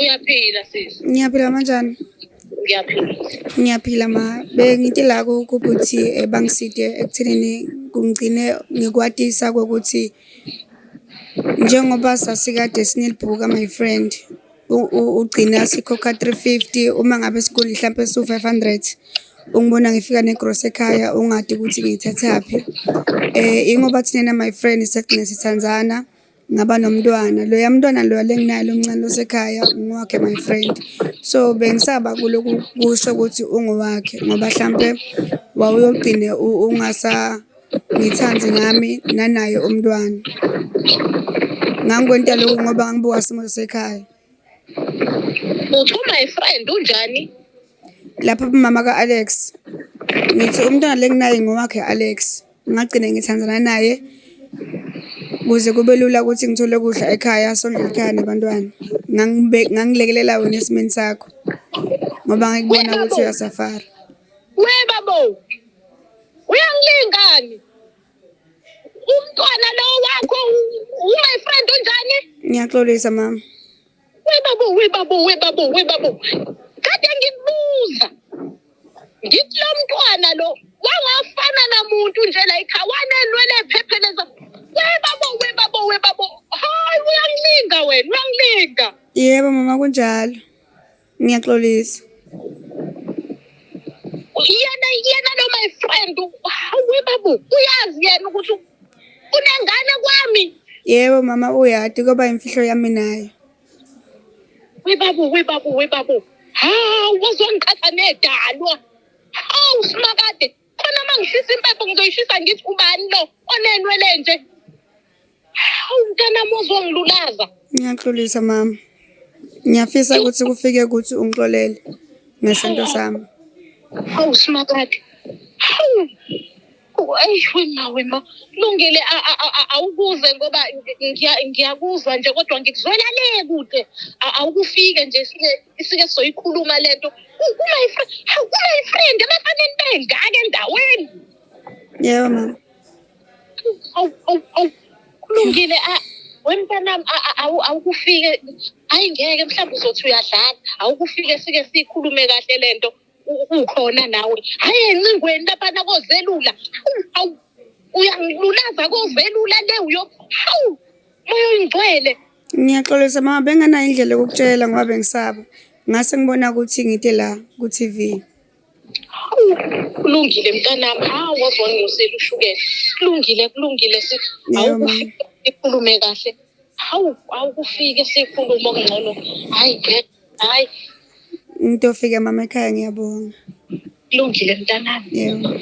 Uyaphila sisi? Ngiyaphila manjani? Ngiyaphila. Ngiyaphila ma. Bengithi la kukuthi bangiside ekuthenini kungigcine ngikwatisa kokuthi njengoba sasikade sinelibhuka my friend ugcina sikhokha 350 uma ngabe siguli mhlampe su 500 ungibona ngifika negrosa ekhaya ungadi ukuthi ngiyithathaphi. Ingoba thina na my friend sagcina sithandzana ngaba nomntwana loya mntwana loya lenginaye lomncane losekhaya ngowakhe my friend. So bengisaba kuloku kusho ukuthi ungowakhe ngoba hlampe wawuyogcine ungasangithandi ngami nanaye umntwana. Ngangikwenta lokhu ngoba ngangibuka isimo sasekhaya. Uthi my friend unjani? Lapha kumama ka-Alex ngithi umntwana lenginaye ngowakhe Alex. Ngagcine ngithandana naye kuze kube lula ukuthi ngithole ukudla ekhaya sondle ekhaya nabantwana. Ngangilekelela wena esimeni sakho ngoba ngikubona ukuthi uyasafara. We babo. Uyangilingani? Umntwana lo wakho my friend unjani? Ngiyaxolisa mama. We babo, we babo, we babo, we babo. Kade ngikubuza. Ngithi lo mntwana lo wangafana namuntu nje la ekhaya wanenwele ephepheleza. We babo, we babo, we babo. Hayi uyangilinga wena, uyangilinga. Yebo mama kunjalo. Ngiyaxolisa. Yena lo my friend, hawu babo, uyazi yena ukuthi unengane kwami. Yebo mama uyati koba imfihlo yami naye. We babo, we babo, we babo. Hawu wazongiqhatha nedalwa. Hawu simakade. Khona uma ngishisa impepho ngizoyishisa ngithi ubani lo onenwele nje. Hawu mntanami uzongilulaza. Ngiyaxolisa mama. Ngiyafisa ukuthi kufike ukuthi ungixolele ngesento sami. Hawu simakade. Hawu. Eyi wema wema. Lungile awukuze ngoba ngiyakuzwa nje kodwa ngikuzwela le kude. Awukufike nje sike sizoyikhuluma lento. Ku-my friend, hawu ku-my friend abafanele bengaka endaweni. Yebo mama. Awu awu awu. Kulungile wemntanami awukufike hayi ngeke mhlawumbe uzothi uyadlala awukufike sike sikhulume kahle lento ukhona nawe hayi encingweni laphana kozelula hawu uyangilulaza kozelula le uyo hawu moya oyingcwele. Ngiyaxolisa mama benganayo indlela yokukutshela ngoba bengisaba. Ngase ngibona ukuthi ngide la ku-TV. Hawu kulungile mntanami, hawu waze wanginyusela ushukela. Kulungile kulungile awukufike sikhulume kahle. Hawu awukufike sikhulume okungcono. Hayi ngeke hayi. Ngitofika mama ekhaya ngiyabonga. Kulungile mntanami. Yebo.